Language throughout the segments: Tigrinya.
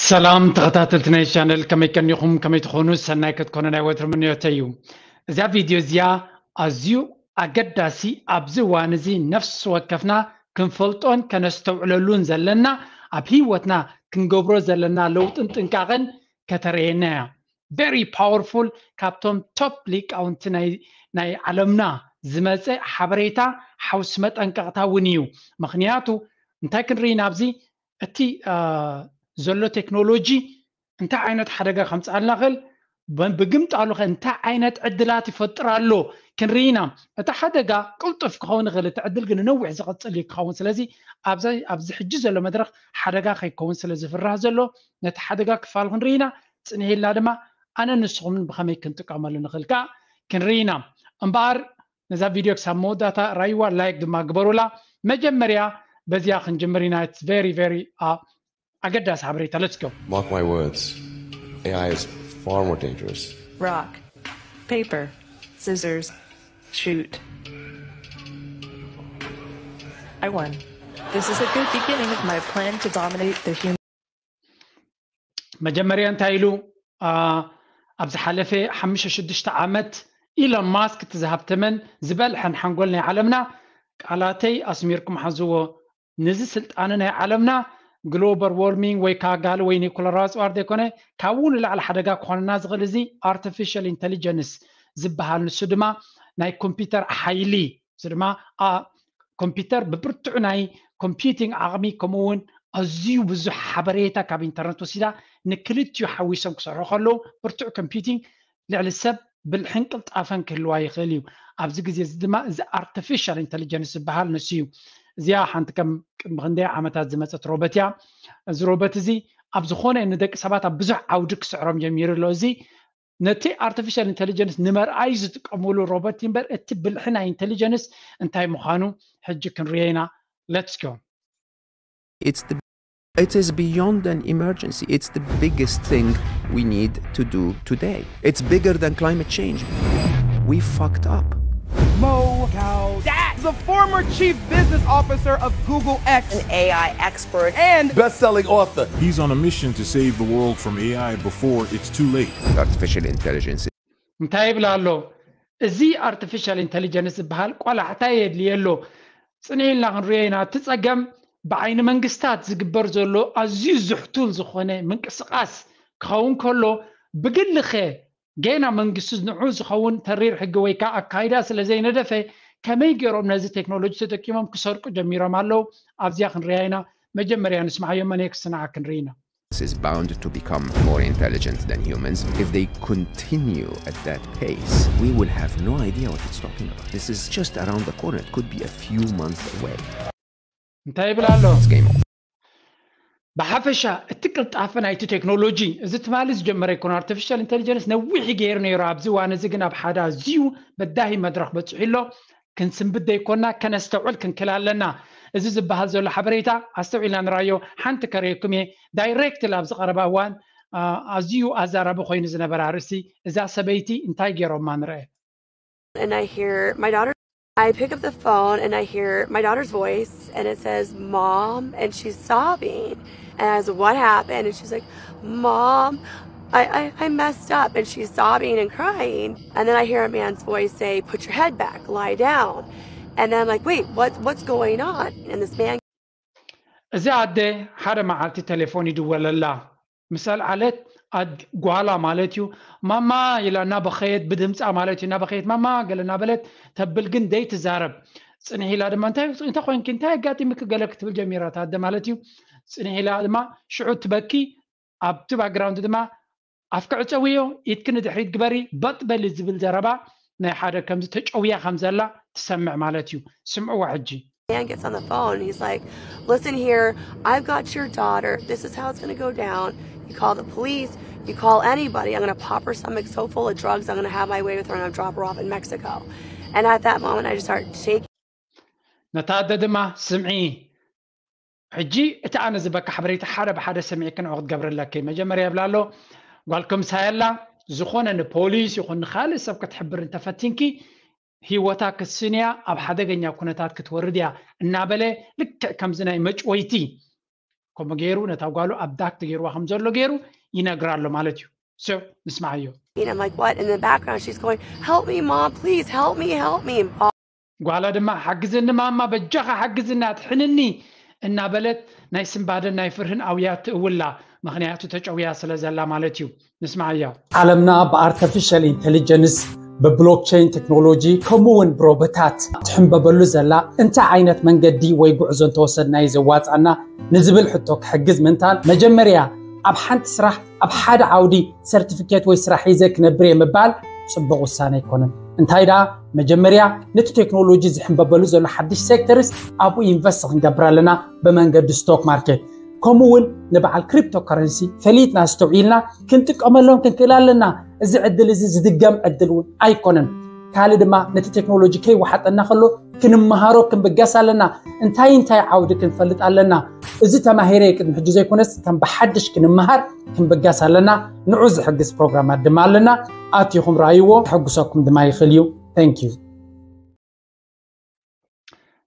ሰላም ተኸታተልቲ ናይ ቻነል፣ ከመይ ቀኒኹም? ከመይ ትኾኑ? ሰናይ ክትኮኑ ናይ ወትሩ ምንዮተይ እዩ። እዛ ቪድዮ እዚኣ ኣዝዩ ኣገዳሲ፣ ኣብዚ እዋን እዚ ነፍሲ ወከፍና ክንፈልጦን ከነስተውዕለሉን ዘለና፣ ኣብ ህይወትና ክንገብሮ ዘለና ለውጥን ጥንቃቐን ከተርእየና እያ። Very powerful፣ ካብቶም ቶፕ ሊቃውንቲ ናይ ናይ ዓለምና ዝመፀ ሓበሬታ፣ ሓውሲ መጠንቀቕታ እውን እዩ። ምኽንያቱ እንታይ ክንርኢ ኢና ኣብዚ? እቲ ዘሎ ቴክኖሎጂ እንታይ ዓይነት ሓደጋ ከምፅኣልና ይኽእል፣ ብግምጣሉ ከ እንታይ ዓይነት ዕድላት ይፈጥር ኣሎ ክንርኢ ኢና። እቲ ሓደጋ ቅልጡፍ ክኸውን ይኽእል፣ እቲ ዕድል ግን ንነዊሕ ዝቐፅል እዩ ክኸውን። ስለዚ ኣብዚ ሕጂ ዘሎ መድረኽ ሓደጋ ከይከውን ስለ ዝፍራህ ዘሎ፣ ነቲ ሓደጋ ክፋል ክንርኢ ኢና። ፅንሕ ኢልና ድማ ኣነ ንስኹምን ብኸመይ ክንጥቀመሉ ንኽእል ከዓ ክንርኢ ኢና። እምበኣር ነዛ ቪድዮ ክሳብ መወዳእታ ራይዋ፣ ላይክ ድማ ግበሩላ። መጀመርያ በዚኣ ክንጅምር ኢና። It's very very ኣገዳሲ ሓበሬታ። Let's go። Mark my words, A I is far more dangerous. Rock, paper, scissors, shoot. I won. This is a good beginning of my plan to dominate the human. መጀመርያ እንታይ ኢሉ? ኣብ ዝሓለፈ ሓሙሽተ ሽዱሽተ ዓመት ኢሎን ማስክ እቲ ዝሃብተመን ዝበልሐን ሓንጎል ናይ ዓለምና፣ ቃላተይ ኣስሚርኩም ሓዝዎ፣ ነዚ ስልጣነ ናይ ዓለምና ግሎባል ዎርሚንግ ወይ ከዓ ጋሊ ወይ ኒኩለር ኣፅዋር ዘይኮነ ካብኡ ንላዕሊ ሓደጋ ክኾነና ዝኽእል እዚ ኣርቲፊሻል ኢንተሊጀንስ ዝበሃል፣ ንሱ ድማ ናይ ኮምፒውተር ሓይሊ፣ እዚ ድማ ኮምፒውተር ብብርቱዕ ናይ ኮምፒውቲንግ ዓቕሚ ከምኡ እውን ኣዝዩ ብዙሕ ሓበሬታ ካብ ኢንተርነት ወሲዳ ንክልቲኡ ሓዊሶም ክሰርሑ ከለዉ ብርቱዕ ኮምፒውቲንግ ልዕሊ ሰብ ብልሕን ቅልጣፈን ክህልዋ ይኽእል እዩ። ኣብዚ ግዜ እዚ ድማ እዚ ኣርቲፊሻል ኢንተሊጀንስ ዝበሃል ንሱ እዩ። እዚኣ ሓንቲ ከም ቅድሚ ክንደይ ዓመታት ዝመፀት ሮበት እያ። እዚ ሮበት እዚ ኣብ ዝኾነ ንደቂ ሰባት ኣብ ብዙሕ ዓውዲ ክስዕሮም ጀሚሩ ኣሎ። እዚ ነቲ ኣርቲፊሻል ኢንተሊጀንስ ንመርኣይ ዝጥቀምሉ ሮበት እምበር እቲ ብልሒ ናይ ኢንተሊጀንስ እንታይ ምዃኑ ሕጂ ክንሪኦ ኢና። Let's go። It's the it is beyond an emergency. It's the biggest thing we need to do today. It's bigger than climate change. We fucked up. Mo Gaudat, the former chief business officer of Google X, an A I expert, and best-selling author. He's on a mission to save the world from A I before it's too late. Artificial intelligence. እንታይ ይብል ኣሎ? እዚ ኣርቲፊሻል ኢንተሊጀንስ ዝበሃል ቆላሕታ የድልየ ኣሎ። ፅንሕ ኢልና ክንሪኦ ኢና። እቲ ፀገም ብዓይኒ መንግስታት ዝግበር ዘሎ ኣዝዩ ዝሕቱል ዝኾነ ምንቅስቃስ ክኸውን ከሎ፣ ብግልኸ ገና መንግስቲ ንዑ ዝኸውን ተሪር ሕጊ ወይ ከዓ ኣካይዳ ስለ ዘይነደፈ፣ ከመይ ገይሮም ነዚ ቴክኖሎጂ ተጠቂሞም ክሰርቁ ጀሚሮም ኣለዉ? ኣብዚኣ ክንሪኣ ኢና። መጀመርያ ንስምዓዮ፣ መን ክስንዓ ክንርኢ ኢና። Is bound to become more intelligent than humans. If they continue at that pace, we will have no idea what it's talking about. This is just around the corner. It could be a few months away. እንታይ ይብል ኣሎ? It's game over. ብሓፈሻ እቲ ቅልጣፈ ናይቲ ቴክኖሎጂ፣ እዚ ትማሊ ዝጀመረ ኣይኮነ። ኣርቲፊሻል ኢንተሊጀንስ ነዊሕ ገይሩ ነይሩ። ኣብዚ እዋን እዚ ግን ኣብ ሓደ ኣዝዩ በዳሂ መድረኽ በፂሑ ኣሎ። ክንስንብት ዘይኮና ከነስተውዕል ክንክል ኣለና። እዚ ዝበሃል ዘሎ ሓበሬታ ኣስተውዒልና ንራዮ። ሓንቲ ከርእየኩም እየ። ዳይሬክት ኣብ ዝቐረባ እዋን ኣዝዩ ኣዛራቢ ኮይኑ ዝነበረ ኣርእስቲ፣ እዛ ሰበይቲ እንታይ ገይሮማ ንርአ። And I hear my daughter. I pick up the phone and I hear my daughter's voice and it says, "Mom," and she's sobbing. And I said, "What happened?" And she's like, "Mom, I, I, I messed up." And she's sobbing and crying. And then I hear a man's voice say, "Put your head back, lie down." And then I'm like, "Wait, what, what's going on?" And this man እዚ ኣደ ሓደ መዓልቲ ቴሌፎን ይድወለላ። ምስ ኣልዓለት፣ ጓላ ማለት እዩ፣ "ማማ" ኢላ እናበኸየት፣ ብድምፃ ማለት እዩ፣ እናበኸየት፣ "ማማ" ገለ እናበለት ተብል፣ ግን ዘይትዛረብ። ፅንሕ ኢላ ድማ፣ "እንታይ እንታይ ኮይንኪ፣ እንታይ ኣጋጢምኪ?" ገለ ክትብል ጀሚራ፣ እታ ኣደ ማለት እዩ። ፅንሕ ኢላ ድማ ሽዑ ትበኪ። ኣብቲ ባክግራውንድ ድማ፣ "ኣፍኪ ዕፀውዮ፣ ኢድኪ ንድሕሪት ግበሪ፣ በጥ በሊ" ዝብል ዘረባ ናይ ሓደ ከምዚ ተጨውያ ከም ዘላ ትሰምዕ ማለት እዩ። ስምዕዋ ሕጂ። Man gets on the phone and he's like, "Listen here, I've got your daughter. This is how it's going to go down. You call the police, you call anybody. I'm going to pop her stomach so full of drugs, I'm going to have my way with her and I'll drop her off in Mexico." And at that moment, I just start shaking. ነታ ኣደ ድማ፣ "ስምዒ፣ ሕጂ እቲ ኣነ ዝበካ ሓበሬታ ሓደ ብሓደ ሰሚዕኪ ንዑ ክትገብሪ ኣለኪ። መጀመርያ" ይብላ ኣሎ፣ "ጓልኩም ሳየላ ዝኾነ ንፖሊስ ይኹን ንኻልእ ሰብ ክትሕብር እንተፈቲንኪ፣ ህይወታ ክትስእን እያ፣ ኣብ ሓደገኛ ኩነታት ክትወርድ እያ" እናበለ፣ ልክዕ ከምዚ ናይ መጭወይቲ ከምኡ ገይሩ ነታ ጓሉ ኣብዳክት ገይርዋ ከም ዘሎ ገይሩ ይነግራ ኣሎ ማለት እዩ። So ንስማዓዮ። And I'm like, "What?" In the background, she's going, "Help me, mom, please help me, help me." ጓላ ድማ ሓግዝኒ ማማ፣ በጃኻ ሓግዝኒ፣ ኣድሕንኒ እናበለት ናይ ስንባደን ናይ ፍርህን ኣውያ ትእውላ፣ ምኽንያቱ ተጨውያ ስለ ዘላ ማለት እዩ። ንስማዓያ። ዓለምና ብኣርቲፊሻል ኢንቴሊጀንስ፣ ብብሎክቸይን ቴክኖሎጂ፣ ከምኡ እውን ብሮቦታት ትሕንበበሉ ዘላ፣ እንታይ ዓይነት መንገዲ ወይ ጉዕዞ እንተወሰድና እዩ ዘዋፃና ንዝብል ሕቶ ክሕግዝ ምንታል፣ መጀመርያ ኣብ ሓንቲ ስራሕ ኣብ ሓደ ዓውዲ ሰርቲፊኬት ወይ ስራሕ ሒዘ ክነብር እየ ምባል ፅቡቕ ውሳነ ኣይኮነን። እንታይ ደኣ፣ መጀመርያ ነቲ ቴክኖሎጂ ዝሕንበበሉ ዘሎ ሓድሽ ሴክተርስ ኣብኡ ኢንቨስት ክንገብር ኣለና ብመንገዲ ስቶክ ማርኬት። ከምኡ እውን ንበዓል ክሪፕቶ ከረንሲ ፈሊጥና ኣስተውዒልና ክንጥቀመሎም ክንክእል ኣለና። እዚ ዕድል እዚ ዝድገም ዕድል እውን ኣይኮነን። ካልእ ድማ ነቲ ቴክኖሎጂ ከይወሓጠና ከሎ ክንመሃሮ ክንብገስ ኣለና። እንታይ እንታይ ዓውዲ ክንፈልጥ ኣለና። እዚ ተማሂረ ቅድሚ ሕጂ ዘይኮነስ ከም ብሓድሽ ክንመሃር ክንብገስ ኣለና። ንዑ ዝሕግዝ ፕሮግራማት ድማ ኣለና። ኣትኹም ረኣይዎ፣ ክሕግሰኩም ድማ ይኽእል እዩ። Thank you።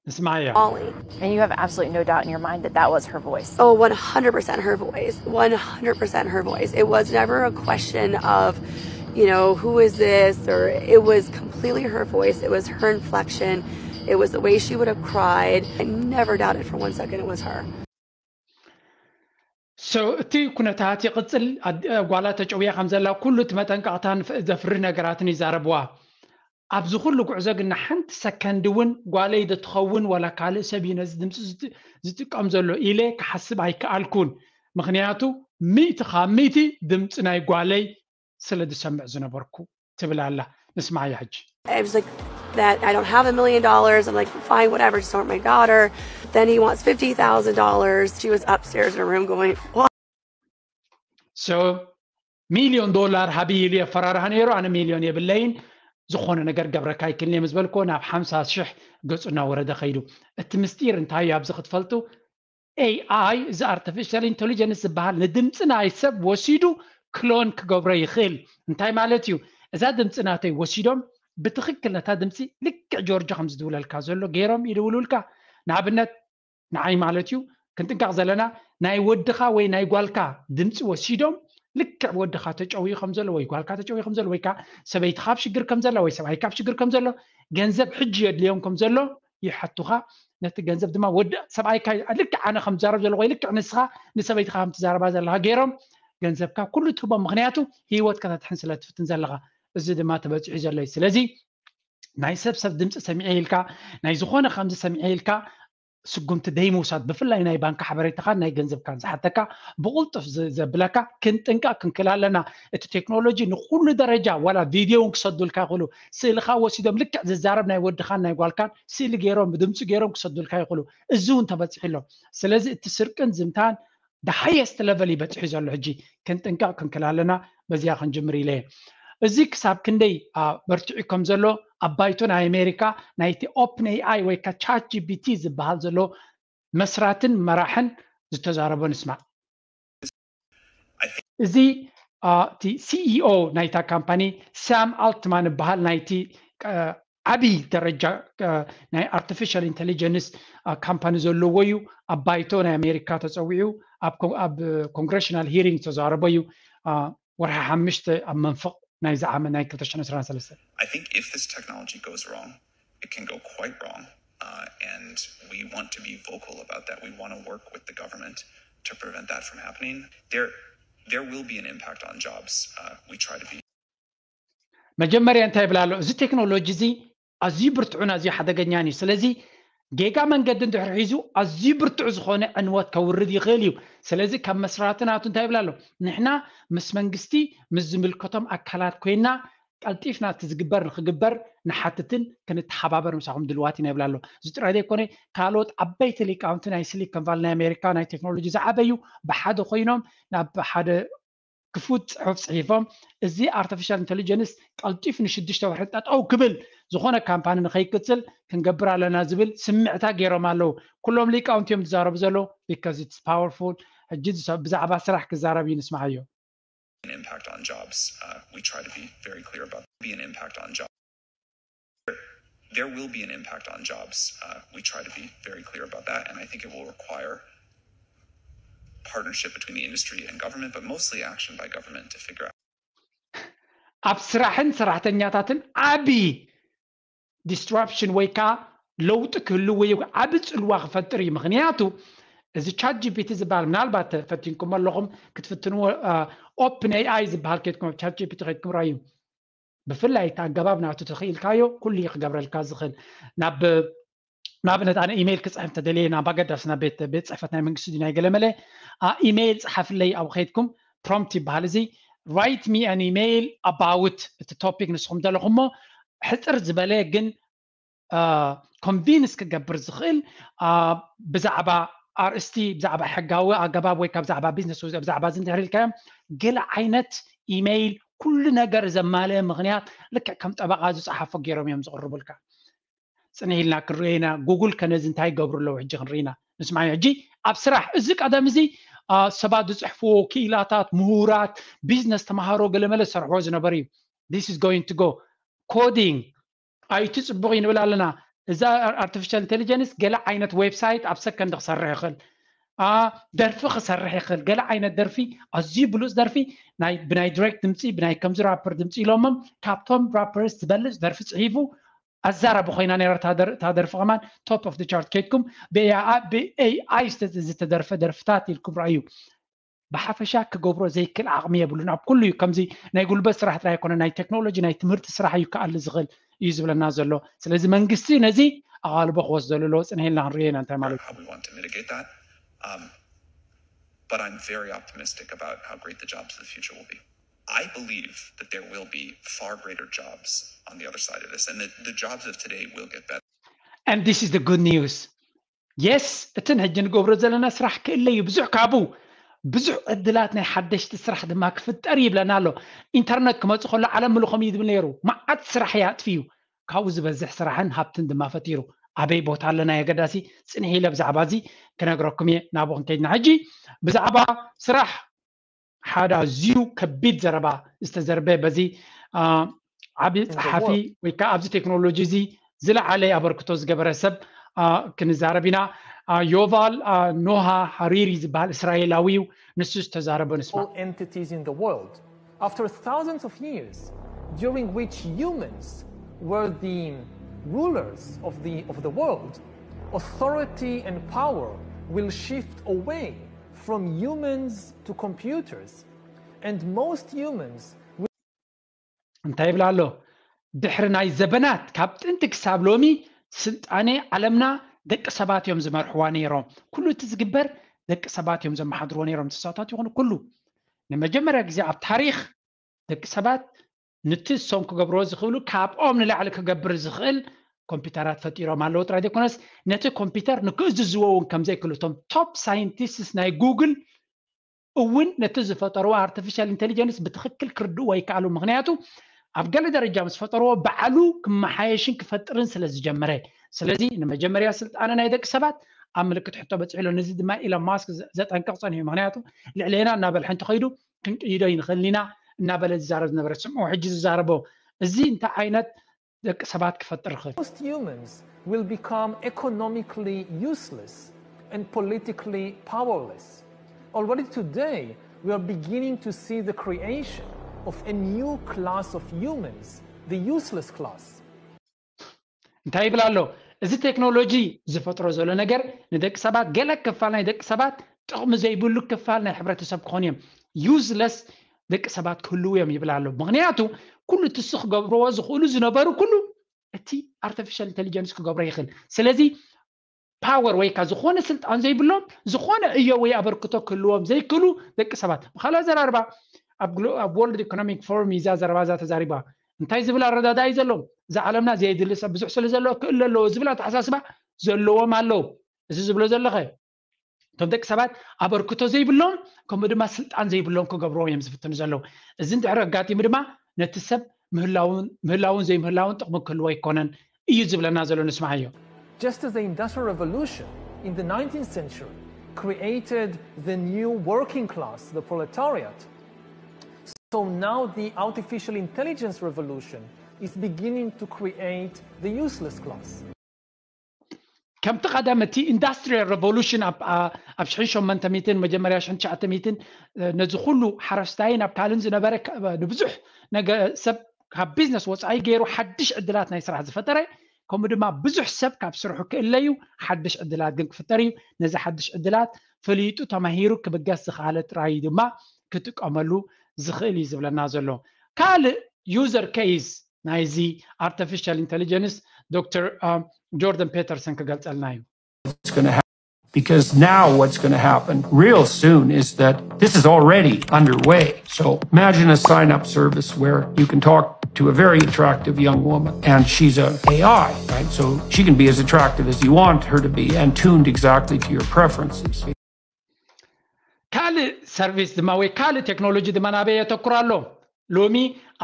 Ismaya. Bawling. And you have absolutely no doubt in your mind that that was her voice. Oh, one hundred percent her voice. One hundred percent her voice. It was never a question of, you know, who is this? Or it was completely her voice. It was her inflection. It was the way she would have cried. I never doubted for one second it was her. So እቲ ኩነታት ይቕጽል። ኣድ- ጓላ ተጨውያ ከም ዘላ ኩሉ እቲ መጠንቀቕታን ፍ- ዘፍርህ ነገራትን ይዛረብዋ። ኣብዚ ኩሉ ጉዕዞ ግን ንሓንቲ ሰከንድ እውን ጓለይ ዶ ትኸውን ዋላ ካልእ ሰብ እዩ ነዚ ድምፂ ዝጥ- ዝጥቀም ዘሎ ኢለ ክሓስብ ኣይከኣልኩን። ምኽንያቱ ሚእቲ ካብ ሚእቲ ድምፂ ናይ ጓለይ ስለ ዝሰምዕ ዝነበርኩ ትብል ኣላ። ንስማዓያ ሕጂ። I was like, that I don't have a million dollars. I'm like, fine, whatever, just don't hurt my daughter. Then he wants fifty thousand dollars. She was upstairs in her room going, what? So ሚልዮን ዶላር ሃቢ ኢሉ የፈራርሃ ነይሩ። ኣነ ሚልዮን የብለይን፣ ዝኾነ ነገር ገብረካ ኣይክልን'የ ምስ በልኩ ናብ ሓምሳ ሽሕ ገጹ እናወረደ ከይዱ። እቲ ምስጢር እንታይ እዩ? ኣብዚ ክትፈልጡ ኤኣይ፣ እዚ ኣርቲፊሻል ኢንቴሊጀንስ ዝበሃል ንድምፂ ናይ ሰብ ወሲዱ ክሎን ክገብሮ ይኽእል። እንታይ ማለት እዩ? እዛ ድምፂ ናተይ ወሲዶም ብትኽክል ነታ ድምፂ ልክዕ ጆርጆ ከም ዝድውለልካ ዘሎ ገይሮም ይድውሉልካ። ንኣብነት ንዓይ ማለት እዩ። ክንጥንቀቕ ዘለና ናይ ወድኻ ወይ ናይ ጓልካ ድምፂ ወሲዶም ልክዕ ወድኻ ተጨውዩ ከም ዘሎ ወይ ጓልካ ተጨውዩ ከም ዘሎ ወይ ከዓ ሰበይትኻ ኣብ ሽግር ከም ዘላ ወይ ሰብኣይካ ኣብ ሽግር ከም ዘሎ ገንዘብ ሕጂ የድልዮም ከም ዘሎ ይሓቱኻ። ነቲ ገንዘብ ድማ ወዲ ሰብኣይካ ልክዕ ኣነ ከም ዛረብ ዘለኹ ወይ ልክዕ ንስኻ ንሰበይትኻ ከም ትዛረባ ዘለኻ ገይሮም ገንዘብካ ኩሉ ትህቦም። ምኽንያቱ ህይወት ከተድሕን ስለ ትፍትን ዘለኻ። እዚ ድማ ተበፂሑ ዘሎ እዩ። ስለዚ ናይ ሰብ ሰብ ድምፂ ሰሚዐ ኢልካ ናይ ዝኾነ ከምዚ ሰሚዐ ኢልካ ስጉምቲ ደይምውሳድ፣ ብፍላይ ናይ ባንክ ሓበሬታኻ ናይ ገንዘብካን ዝሓተካ ብቕልጡፍ ዝ- ዘብለካ ክንጥንቀቕ ክንክእል ኣለና። እቲ ቴክኖሎጂ ንኩሉ ደረጃ ዋላ ቪድዮ እውን ክሰዱልካ ይኽእሉ። ስእልኻ ወሲዶም ልክዕ ዝዛረብ ናይ ወድኻን ናይ ጓልካን ስእሊ ገይሮም ብድምፂ ገይሮም ክሰዱልካ ይኽእሉ። እዚ እውን ተበፂሑ ኣሎ። ስለዚ እቲ ስርቅን ዝምታን the highest level እዩ በፂሑ ዘሎ። ሕጂ ክንጥንቀቕ ክንክእል ኣለና። በዚኣ ክንጅምር ኢለ እየ። እዚ ክሳብ ክንደይ ኣ፣ በርቲዑ ከም ዘሎ ኣብ ባይቶ ናይ ኣሜሪካ ናይቲ ኦፕን ኤኣይ ወይ ከ ቻት ጂፒቲ ዝበሃል ዘሎ መስራትን መራሕን ዝተዛረቦ ንስማዕ። እዚ ኣ፣ እቲ ሲኢኦ ናይታ ካምፓኒ ሳም ኣልትማን ዝበሃል ናይቲ አ፣ ዓብዪ ደረጃ አ፣ ናይ ኣርቲፊሻል ኢንቴሊጀንስ አ፣ ካምፓኒ ዘለዎ እዩ። ኣብ ባይቶ ናይ ኣሜሪካ ተፀዊዑ ኣብ ኮ- ኣብ ኮንግሬሽናል ሂሪንግ ዝተዛረቦ እዩ። አ፣ ወርሒ ሓሙሽተ ኣብ መንፈቕ ናይዚ ዓመት ናይ ክልተ ሽሕን ዕስራን ሰለስተን። I think if this technology goes wrong, it can go quite wrong. Uh, and we want to be vocal about that. We want to work with the government to prevent that from happening. There, there will be an impact on jobs. Uh, we try to be መጀመርያ እንታይ ይብል ኣሎ? እዚ ቴክኖሎጂ እዚ ኣዝዩ ብርቱዕን ኣዝዩ ሓደገኛን እዩ። ስለዚ ጌጋ መንገዲ እንድሕር ሒዙ ኣዝዩ ብርቱዕ ዝኾነ ዕንወት ከውርድ ይኽእል እዩ። ስለዚ ካብ መስራቲ ናቱ እንታይ ይብል ኣሎ? ንሕና ምስ መንግስቲ ምስ ዝምልከቶም ኣካላት ኮይና ቀልጢፍና እቲ ዝግበር ንክግበር ንሓትትን ክንተሓባበር ምሳኹም ድልዋት ኢና ይብል ኣሎ። እዚ ጥራይ ዘይኮነ ካልኦት ዓበይቲ ሊቃውንቲ ናይ ሲሊኮን ቫሊ ናይ ኣሜሪካ ናይ ቴክኖሎጂ ዝዓበዩ ብሓደ ኮይኖም ናብ ሓደ ክፉት ፅሑፍ ፅሒፎም እዚ ኣርቲፊሻል ኢንቴሊጀንስ ቀልጢፉ ንሽዱሽተ ወርሒ ጠጠው ክብል ዝኾነ ካምፓኒ ንከይቅፅል ክንገብር ኣለና ዝብል ስምዕታ ገይሮም ኣለዉ። ኩሎም ሊቃውንቲ እዮም ዝዛረቡ ዘለዉ because it's powerful። ሕጂ ዝሰ- ብዛዕባ ስራሕ ክዛረብ እዩ ንስማዓዮ። an impact on jobs. Uh, we try to be very clear about be an impact on jobs. There, there will be an impact on jobs. Uh, we try to be very clear about that, and I think it will require partnership between the industry and government, but mostly action by government to figure out. ኣብ ስራሕን ሰራሕተኛታትን ዓቢ disruption ወይ ከዓ ለውጢ ክህልዎ እዩ፣ ዓቢ ጽልዋ ክፈጥር እዩ። ምክንያቱ እዚ ቻት ጂ ፒ ቲ ዝበሃል ምናልባት ፈቲንኩም ኣለኹም ክትፍትንዎ፣ ኦፕን ኤ ኣይ ዝበሃል ከድኩም ኣብ ቻት ጂ ፒ ቲ ከድኩም ራዩ ብፍላይ እቲ ኣገባብ ናቱ ተኽኢልካዮ ኩሉ እዩ ክገብረልካ ዝኽእል። ናብ ንኣብነት ኣነ ኢሜይል ክፅሕፍ እንተደልየ ናብ ኣገዳሲ ናብ ቤት ቤት ፅሕፈት ናይ መንግስቲ ድዩ ናይ ገለመለ ኢሜይል ፀሓፍለይ ኣብ ከይድኩም ፕሮምፕት ይበሃል። እዚ write me an email about እቲ ቶፒክ ንስኹም ዘለኹሞ ሕፅር ዝበለ ግን ኮንቪንስ ክገብር ዝኽእል ብዛዕባ ኣርእስቲ ብዛዕባ ሕጋዊ ኣገባብ ወይ ካብ ብዛዕባ ቢዝነስ ብዛዕባ እዚ እንድሕር ኢልካዮም ገለ ዓይነት ኢሜይል ኩሉ ነገር ዘማለአ ምክንያት ልክዕ ከም ጠበቃ ዝፀሓፎ ገይሮም እዮም ዝቕርቡልካ። ፅንሕ ኢልና ክንሪኦ ኢና። ጉግል ከነዚ እንታይ ይገብሩ ኣለዉ ሕጂ ክንርኢና ንስማዕ። ሕጂ ኣብ ስራሕ እዚ ቀደም እዚ ሰባት ዝፅሕፍዎ ክኢላታት ምሁራት ቢዝነስ ተምሃሮ ገለመለ ዝሰርሕዎ ዝነበሩ እዩ። This is going to go coding ኣይቲ ፅቡቕ እዩ ንብል ኣለና። እዛ ኣርቲፊሻል ኢንቴሊጀንስ ገለ ዓይነት ዌብሳይት ኣብ ሰከንድ ክሰርሕ ይኽእል፣ ደርፊ ክሰርሕ ይኽእል። ገለ ዓይነት ደርፊ ኣዝዩ ብሉፅ ደርፊ ብናይ ድሬክ ድምፂ ብናይ ከምዚ ራፐር ድምፂ ኢሎሞም ካብቶም ራፐርስ ዝበልፅ ደርፊ ፅሒፉ ኣዛራቢ ኮይና ነራ እታ ደርፊ ከማን top of the chart ከይድኩም ብኤኣይ ዝተደርፈ ደርፍታት ኢልኩም ረኣዩ። ብሓፈሻ ክገብሮ ዘይክእል ዓቕሚ የብሉን ኣብ ኩሉ እዩ። ከምዚ ናይ ጉልበት ስራሕ ጥራይ ኣይኮነ ናይ ቴክኖሎጂ ናይ ትምህርቲ ስራሕ እዩ ክኣሊ ዝኽእል እዩ ዝብለና ዘሎ። ስለዚ መንግስቲ ነዚ ኣቓልቦ ክወስደሉ ኣለዎ። ፅንሕ ኢልና ክንሪኦ ኢና እንታይ ማለት how we want to mitigate that. Um, but I'm very optimistic about how great the jobs of the future will be. I believe that there will be far greater jobs on the other side of this, and that the jobs of today will get better. And this is the good news. የስ እትን ሕጂ ንገብሮ ዘለና ስራሕ ክእለ እዩ። ብዙሕ ካብኡ ብዙሕ ዕድላት ናይ ሓደሽቲ ስራሕ ድማ ክፍጠር ይብለና ኣሎ። ኢንተርነት ክመፅእ ከሎ ዓለም ምልኾም እዩ ዝብል ነይሩ። መዓት ስራሕ እዩ ኣጥፍዩ። ካብኡ ዝበዝሕ ስራሕን ሃብትን ድማ ፈጢሩ። ኣበይ ቦታ ኣለና የገዳሲ ፅንሕ ኢለ ብዛዕባ እዚ ክነግረኩም እየ። ናብኡ ክንከይድና ሕጂ ብዛዕባ ስራሕ ሓደ ኣዝዩ ከቢድ ዘረባ ዝተዘርበ በዚ ዓብዪ ጸሓፊ ወይ ከዓ ኣብዚ ቴክኖሎጂ እዚ ዝለዓለ ኣበርክቶ ዝገበረ ሰብ ክንዛረብ ኢና። ዮቫል ኖሃ ሃሪሪ ዝበሃል እስራኤላዊ እዩ። ንሱ ዝተዛረቦ ንስማ። All entities in the world after thousands of years during which humans were the rulers of the of the world, authority and power will shift away from humans to computers, and most humans will እንታይ ይብል ኣሎ? ድሕሪ ናይ ዘበናት ካብ ጥንቲ ክሳብ ሎሚ ስልጣነ ዓለምና ደቂ ሰባት እዮም ዝመርሕዋ ነይሮም። ኩሉ እቲ ዝግበር ደቂ ሰባት እዮም ዘመሓድርዎ ነይሮም። ተሳታት ይኹኑ ኩሉ ንመጀመርያ ግዜ ኣብ ታሪኽ ደቂ ሰባት ንቲ እሶም ክገብርዎ ዝኽእሉ ካብኦም ንላዕሊ ክገብር ዝኽእል ኮምፒውተራት ፈጢሮም ኣለዉ ጥራይ ዘይኮነስ ነቲ ኮምፒውተር ንክእዝዝዎ እውን ከም ዘይክእሉ እቶም ቶፕ ሳይንቲስትስ ናይ ጉግል እውን ነቲ ዝፈጠርዎ ኣርቲፊሻል ኢንቴሊጀንስ ብትኽክል ክርድእዎ ኣይከኣሉ። ምክንያቱ ኣብ ገለ ደረጃ ምስ ፈጠርዎ ባዕሉ ክመሓየሽን ክፈጥርን ስለ ዝጀመረ። ስለዚ ንመጀመርያ ስልጣነ ናይ ደቂ ሰባት ኣብ ምልክት ሕቶ በፂሑ ኣሎ። ነዚ ድማ ኢሎን ማስክ ዘጠንቅቕ ፀኒሑ። ምክንያቱ ልዕሌና እናበልሐ እንተኸይዱ ክንቅይዶ ይንኽእል ኢና እናበለ ዝዛረብ ዝነበረ ስምዑ ሕጂ ዝዛረቦ እዚ እንታይ ዓይነት ደቂ ሰባት ክፈጥር ይኽእል? Most humans will become economically useless and politically powerless. Already today, we are beginning to see the creation of a new class of humans, the useless class. እንታይ ይብል ኣሎ? እዚ ቴክኖሎጂ ዝፈጥሮ ዘሎ ነገር ንደቂ ሰባት ገለ ክፋል ናይ ደቂ ሰባት ጥቕሚ ዘይብሉ ክፋል ናይ ሕብረተሰብ ክኾኑ እዮም። ዩዝለስ ደቂ ሰባት ክህልዉ እዮም ይብል ኣሎ። ምክንያቱ ኩሉ እቲ እሱ ክገብርዎ ዝኽእሉ ዝነበሩ ኩሉ እቲ ኣርቲፊሻል ኢንቴሊጀንስ ክገብሮ ይኽእል። ስለዚ ፓወር ወይ ከዓ ዝኾነ ስልጣን ዘይብሎም ዝኾነ እዮ ወይ ኣበርክቶ ክህልዎም ዘይክእሉ ደቂ ሰባት። ብካልእ ኣዘራርባ ኣብ ወርልድ ኢኮኖሚክ ፎርም እዛ ዘረባ እዛ ተዛሪባ እንታይ ዝብል ኣረዳዳ እዩ ዘለዎም? እዛ ዓለምና ዘየድሊ ሰብ ብዙሕ ስለ ዘለዎ ክእለ ኣለዎ ዝብል ኣተሓሳስባ ዘለዎም ኣለዉ። እዚ ዝብሎ ዘለኸ እቶም ደቂ ሰባት ኣበርክቶ ዘይብሎም ከምኡ ድማ ስልጣን ዘይብሎም ክገብርዎም እዮም ዝፍትኑ ዘለዉ። እዚ እንድሕር ኣጋጢሙ ድማ ነቲ ሰብ ምህላውን ዘይምህላውን ጥቕሚ ክህልዎ ኣይኮነን እዩ ዝብለና ዘሎ። ንስማዓዮ። Just as the Industrial Revolution in the nineteenth century created the new working class, the proletariat, so now the artificial intelligence revolution is beginning to create the useless class. ከምቲ ቀደም እቲ ኢንዱስትሪያል ሬቮሉሽን ኣብ ሽሕን ሸሞንተ ሚእትን መጀመርያ ሽሕን ትሽዓተ ሚእትን ነዚ ኩሉ ሓረስታይን ኣብ ካልእን ዝነበረ ንብዙሕ ሰብ ካብ ቢዝነስ ወፃኢ ገይሩ ሓድሽ ዕድላት ናይ ስራሕ ዝፈጠረ፣ ከምኡ ድማ ብዙሕ ሰብ ካብ ስርሑ ክእለዩ ሓድሽ ዕድላት ግን ክፍጠር እዩ። ነዚ ሓድሽ ዕድላት ፈሊጡ ተማሂሩ ክብገስ ዝኸኣለ ጥራይ ድማ ክጥቀመሉ ዝኽእል እዩ ዝብለና ዘሎ። ካልእ ዩዘር ኬዝ ናይዚ ኣርቲፊሻል ኢንቴሊጀንስ ዶክተር ጆርደን ፔተርሰን ክገልጸልና እዩ። Because now what's going to happen real soon is that this is already underway. So imagine a sign up service where you can talk to a very attractive young woman and she's a AI, right? So she can be as attractive as you want her to be and tuned exactly to your preferences. ካልእ ሰርቪስ ድማ ወይ ካልእ ቴክኖሎጂ ድማ ናበይ የተኩር ኣሎ? ሎሚ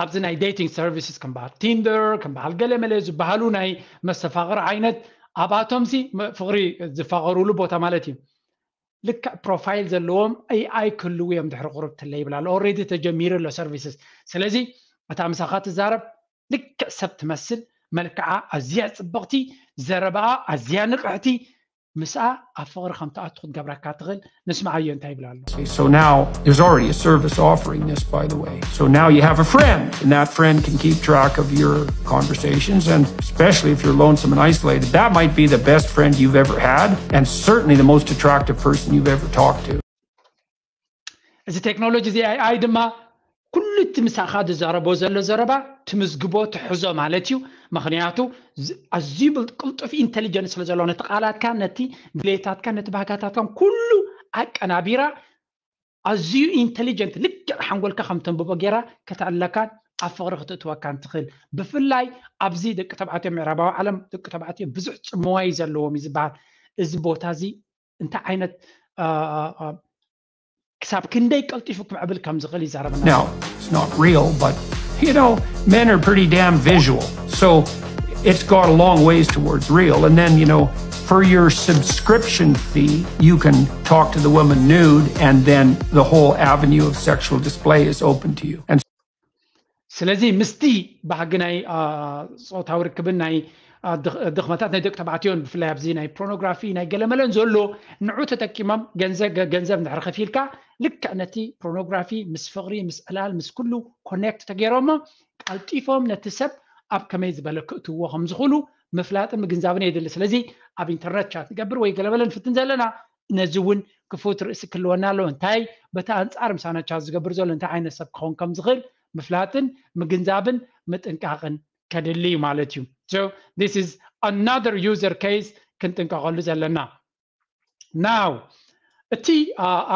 ኣብዚ ናይ ዴቲንግ ሰርቪስስ ከም በዓል ቲንደር ከም በዓል ገለመለ ዝበሃሉ ናይ መሰፋቕር ዓይነት ኣብኣቶም ሲ ፍቕሪ ዝፋቐሩሉ ቦታ ማለት እዩ። ልክዕ ፕሮፋይል ዘለዎም ኤኣይ ክህልዉ እዮም ድሕሪ ቁርብ ትለ ይብል ኣሎ። ኦልሬዲ ተጀሚሩ ኣሎ ሰርቪስስ። ስለዚ እታ ምሳኻ ትዛረብ ልክዕ ሰብ ትመስል፣ መልክዓ ኣዝያ ፅብቕቲ፣ ዘረባኣ ኣዝያ ንቕሕቲ፣ ምስኣ ኣብ ፍቕሪ ከም ትኣቱ ክትገብረካ ትኽእል። ንስምዓዮ እንታይ ይብል ኣሎ። So now there's already a service offering this, by the way. So now you have a friend, and that friend can keep track of your conversations, and especially if you're lonesome and isolated, that might be the best friend you've ever had, and certainly the most attractive person you've ever talked to. እዚ ቴክኖሎጂ እዚ ኤኣይ ድማ ኩሉ እቲ ምሳኻ ዝዛረቦ ዘሎ ዘረባ ትምዝግቦ ትሕዞ ማለት እዩ። ምክንያቱ ኣዝዩ ቅልጡፍ ኢንቴሊጀንስ ስለ ዘሎ ነቲ ቃላትካ ነቲ ድሌታትካ ነቲ ባህጋታትካን ኩሉ ኣቀናቢራ ኣዝዩ ኢንቴሊጀንት ልክዕ ሓንጎልካ ከም ተንብቦ ገይራ ከተዕልለካን ኣብ ፍቕሪ ክትእትወካን ትኽእል። ብፍላይ ኣብዚ ደቂ ተባዕትዮ ምዕራባዊ ዓለም ደቂ ተባዕትዮ ብዙሕ ፅምዋ እዩ ዘለዎም እዩ ዝበሃል። እዚ ቦታ እዚ እንታይ ዓይነት ክሳብ ክንደይ ቀልጢፉ ክምዕብል ከም ዝኽእል ይዛረበና። Now, it's not real, but you know, men are pretty damn visual. So it's got a long ways towards real. And then, you know, for your subscription fee, you can talk to the woman nude, and then the whole avenue of sexual display is open to you. And ስለዚ ምስቲ ባህጊ ናይ ፆታዊ ርክብን ናይ ድኽመታት ናይ ደቂ ተባዕትዮን ብፍላይ ኣብዚ ናይ ፖርኖግራፊ ናይ ገለመለን ዘሎ ንዑ ተጠቂሞም ገንዘብ ገንዘብ እንድሕር ከፊልካ ልክዕ ነቲ ፖርኖግራፊ ምስ ፍቕሪ ምስ ዕላል ምስ ኩሉ ኮኔክት ተገይሮሞ ቀልጢፎም ነቲ ሰብ ኣብ ከመይ ዝበለ ክእትዎ ከም ዝኽእሉ ምፍላጥን ምግንዛብን የድሊ። ስለዚ ኣብ ኢንተርነት ቻት ንገብር ወይ ገለመለ ንፍትን ዘለና ነዚ እውን ክፉት ርእሲ ክህልወና ኣለዎ። እንታይ በቲ ኣንፃር ምሳና ቻት ዝገብር ዘሎ እንታይ ዓይነት ሰብ ክኸውን ከም ዝኽእል ምፍላጥን ምግንዛብን ምጥንቃቕን ከድሊ እዩ ማለት እዩ። So this is another user case ክንጥንቀቐሉ ዘለና። Now እቲ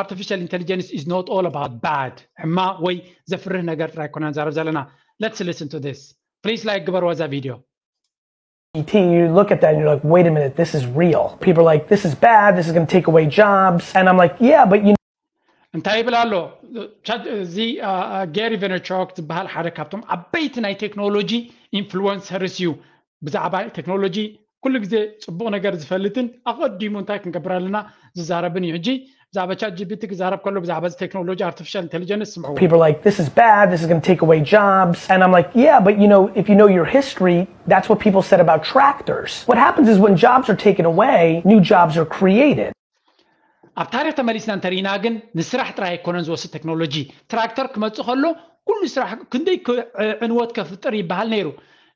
artificial intelligence is not all about bad ሕማቕ ወይ ዘፍርህ ነገር ጥራይ ኮና ንዛረብ ዘለና። Let's listen to this. Please like ግበርዋ እዛ ቪድዮ። T, you look at that and you're like, wait a minute, this is real. People are like, this is bad, this is going to take away jobs. And I'm like, yeah, but you know. እንታይ ይብል ኣሎ እዚ ጌሪ ቨነርቾክ ዝበሃል ሓደ ካብቶም ዓበይቲ ናይ ቴክኖሎጂ ኢንፍሉወንሰርስ እዩ። ብዛዕባ ቴክኖሎጂ ኩሉ ግዜ ፅቡቕ ነገር ዝፈልጥን ኣቐዲሙ እንታይ ክንገብር ኣለና ዝዛረብን እዩ። ሕጂ ብዛዕባ ቻት ጂፒቲ ክዛረብ ከሎ ብዛዕባ እዚ ቴክኖሎጂ ኣርቲፊሻል ኢንቴሊጀንስ ስምዕዎ። People are like, this is bad, this is going to take away jobs. And I'm like, yeah, but you know, if you know your history, that's what people said about tractors. What happens is when jobs are taken away, new jobs are created. ኣብ ታሪክ ተመሊስና እንተሪኢና ግን ንስራሕ ጥራይ ኣይኮነን ዝወስድ ቴክኖሎጂ። ትራክተር ክመፅእ ከሎ ኩሉ ስራሕ ክንደይ ዕንወት ከፍጥር ይበሃል ነይሩ።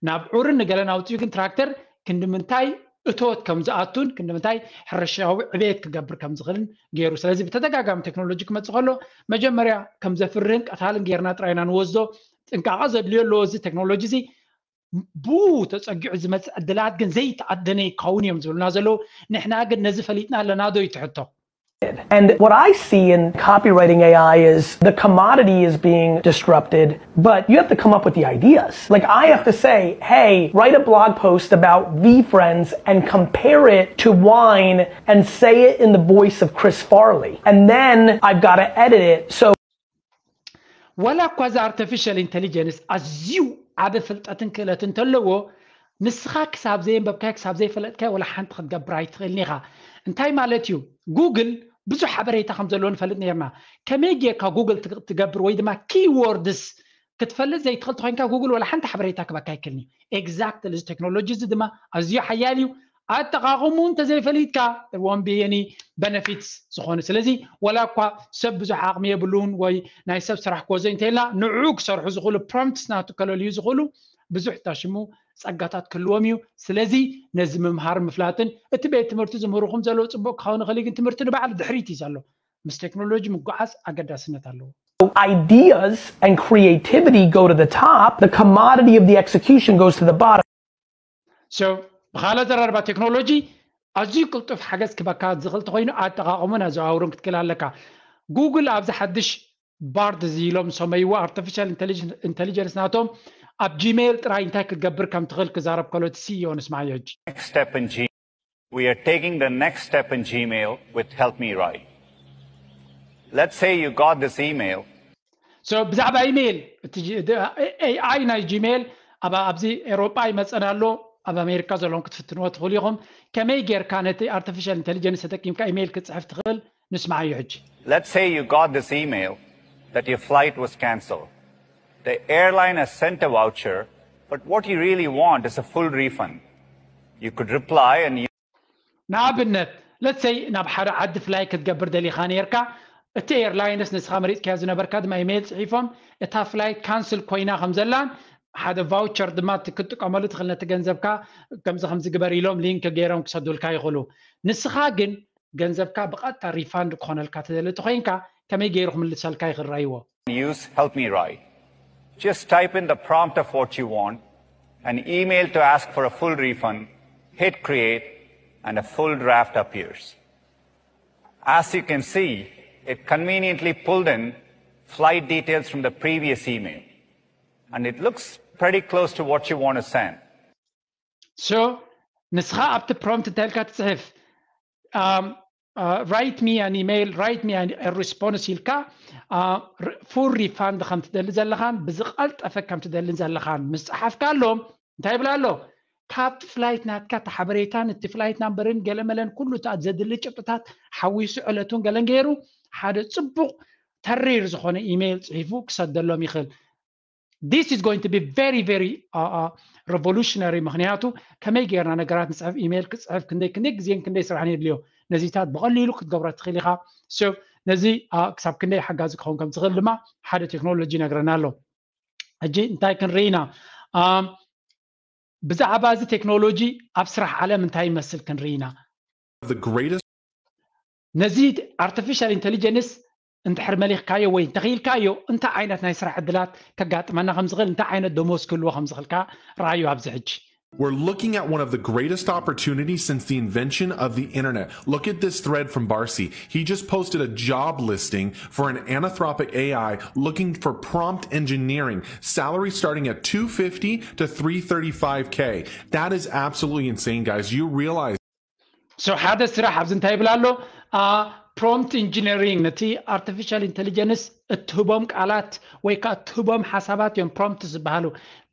ናብ ዑርን ንገለን ኣውፅኡ ግን ትራክተር ክንዲ ምንታይ እቶት ከም ዝኣቱን ክንዲ ምንታይ ሕርሻዊ ዕቤት ክገብር ከም ዝኽእልን ገይሩ። ስለዚ ብተደጋጋሚ ቴክኖሎጂ ክመፅእ ከሎ መጀመርያ ከም ዘፍርህን ቀታልን ጌርና ጥራይና ንወስዶ። ጥንቃቐ ዘድልዮ ኣለዎ እዚ ቴክኖሎጂ እዚ። ብኡ ተፀጊዑ ዝመፅእ ዕድላት ግን ዘይተኣደነ ይከውን እዮም ዝብሉና ዘለዉ። ንሕና ግን ነዚ ፈሊጥና ኣለና ዶ ይትሕቶ? And what I see in copywriting A I is the commodity is being disrupted, but you have to come up with the ideas. Like, I have to say, hey, write a blog post about V friends and compare it to wine and say it in the voice of Chris Farley. And then I've got to edit it. So ወላ እኳ እዚ ኣርቲፊሻል ኢንቴሊጀንስ ኣዝዩ ዓቢ ፍልጠትን ክእለት እንተለዎ ንስኻ ክሳብ ዘየንበብካዮ ክሳብ ዘይፈለጥካዮ ወላ ሓንቲ ክትገብር ኣይትኽእልን ኢኻ። እንታይ ማለት እዩ? ጉግል ብዙሕ ሓበሬታ ከም ዘለዎ ንፈልጥ ነርና። ከመይ ጌርካ ጉግል ትገብር ወይ ድማ ኪወርድስ ክትፈልጥ ዘይትኽእል ተኮይንካ ጉግል ወላ ሓንቲ ሓበሬታ ክበካ ኣይክእልን እዩ። ኤግዛክትሊ እዚ ቴክኖሎጂ እዚ ድማ ኣዝዩ ሓያል እዩ። ኣጠቓቕሙ እንተዘይፈሊጥካ won't be any benefits ዝኾነ። ስለዚ ወላ እኳ ሰብ ብዙሕ ዓቕሚ የብሉን ወይ ናይ ሰብ ስራሕ ክወዘ እንተኢልና ንዑ ክሰርሑ ዝኽእሉ prompts ናቱ ከለልዩ ዝኽእሉ ብዙሕ ታሽሙ ጸጋታት ክህልዎም እዩ። ስለዚ ነዚ ምምሃር ምፍላጥን እቲ ቤት ትምህርቲ ዝምህርኹም ዘለዉ ጽቡቕ ክኸውን ይኽእል እዩ፣ ግን ትምህርቲ ንባዕሉ ድሕሪት እዩ ዘሎ። ምስ ቴክኖሎጂ ምጉዓዝ ኣገዳስነት ኣለዎ። Ideas and creativity go to the top, the commodity of the execution goes to the bottom. So ብኻልእ ዘረባ ቴክኖሎጂ ኣዝዩ ቅልጡፍ ሓገዝ ክበካ ዝኽእል ተኮይኑ ኣጠቓቕሙን ኣዘዋውሩን ክትክእል ኣለካ። ጉግል ኣብዚ ሓድሽ ባርድ እዚ ኢሎም ዝሰመይዎ ኣርቲፊሻል ኢንቴሊጀንስ ናቶም ኣብ ጂሜይል ጥራይ እንታይ ክትገብር ከም ትኽእል ክዛረብ ከሎ እቲ ሲኢኦ ንስማዮ ሕጂ። Next step in G we are taking the next step in Gmail with Help Me Write. Let's say you got this email. So ብዛዕባ ኢሜይል ኤኣይ ናይ ጂሜይል ኣብ ኣብዚ ኤሮጳ ይመፀና ኣሎ። ኣብ ኣሜሪካ ዘለኹም ክትፍትንዎ ትኽእሉ ኢኹም። ከመይ ጌርካ ነቲ ኣርቲፊሻል ኢንቴሊጀንስ ተጠቂምካ ኢሜይል ክትፅሕፍ ትኽእል ንስማዓዮ ሕጂ። Let's say you got this email that your flight was cancelled. The airline has sent a voucher, but what you really want is a full refund. You could reply and you ንኣብነት let's say ናብ ሓደ ዓዲ ፍላይ ክትገብር ደሊኻ ነርካ፣ እቲ ኤርላይንስ ንስኻ መሪፅካዮ ዝነበርካ ድማ ኢሜይል ፅሒፎም እታ ፍላይት ካንስል ኮይና ከም ዘላን ሓደ ቫውቸር ድማ ክትጥቀመሉ ትኽእል ነቲ ገንዘብካ ከምዚ ከምዚ ግበር ኢሎም ሊንክ ገይሮም ክሰዱልካ ይኽእሉ። ንስኻ ግን ገንዘብካ ብቐጥታ ሪፋንድ ክኾነልካ ትደሊ ተኮይንካ ከመይ ገይሩ ክምልሰልካ ይኽእል? ራይዎ። Use Help Me Write. Just type in the prompt of what you want, an email to ask for a full refund, hit create, and a full draft appears. As you can see, it conveniently pulled in flight details from the previous email. And it looks pretty close to what you want to send. So ንስኻ ኣብቲ ፕሮምፕት እንታይ ኢልካ ትፅሕፍ? Write me an email, write me a response ኢልካ ፉል ሪፋንድ ከም ትደሊ ዘለኻን ብዝቐልጠፈ ከም ትደልን ዘለኻን ምስ ፀሓፍካ ኣሎ እንታይ ይብል ኣሎ? ካብ ፍላይት ናትካ እቲ ሓበሬታን እቲ ፍላይት ናምበርን ገለመለን ኩሉ እቲ ዘድሊ ጭብጥታት ሓዊሱ ዕለቱን ገለን ገይሩ ሓደ ፅቡቕ ተሪር ዝኾነ ኢሜይል ፅሒፉ ክሰደሎም ይኽእል። This is going to be very very revolutionary። ምክንያቱ ከመይ ጌርና ነገራት ንፅሕፍ፣ ኢሜይል ክፅሕፍ ክንደይ ክንደይ ግዜን ክንደይ ስራሕን የድልዮ። ነዚታት ብቐሊሉ ክትገብሮ ትኽእል ኢኻ። So ነዚ ክሳብ ክንደይ ሓጋዚ ክኸውን ከም ዝኽእል ድማ ሓደ ቴክኖሎጂ ይነግረና ኣሎ። ሕጂ እንታይ ክንርኢ ኢና? ብዛዕባ እዚ ቴክኖሎጂ ኣብ ስራሕ ዓለም እንታይ ይመስል ክንርኢ ኢና። ነዚ ኣርቲፊሻል ኢንቴሊጀንስ እንድሕር መሊኽካዮ ወይ እንተኽኢልካዮ እንታይ ዓይነት ናይ ስራሕ ዕድላት ከጋጥመና ከም ዝኽእል እንታይ ዓይነት ደሞዝ ክህልዎ ከም ዝኽእል ከኣ ረኣዩ ኣብዚ ሕጂ። We're looking at one of the greatest opportunities since the invention of the internet. Look at this thread from Barsi. He just posted a job listing for an Anthropic A I looking for prompt engineering. Salary starting at two fifty to three thirty-five K. That is absolutely insane, guys. You realize So ሓደ ስራሕ ኣብዚ እንታይ ይብል ኣሎ? Prompt engineering ነቲ ኣርቲፊሻል ኢንቴሊጀንስ እትህቦም ቃላት ወይ ከዓ እትህቦም ሓሳባት እዮም ፕሮምፕት ዝበሃሉ።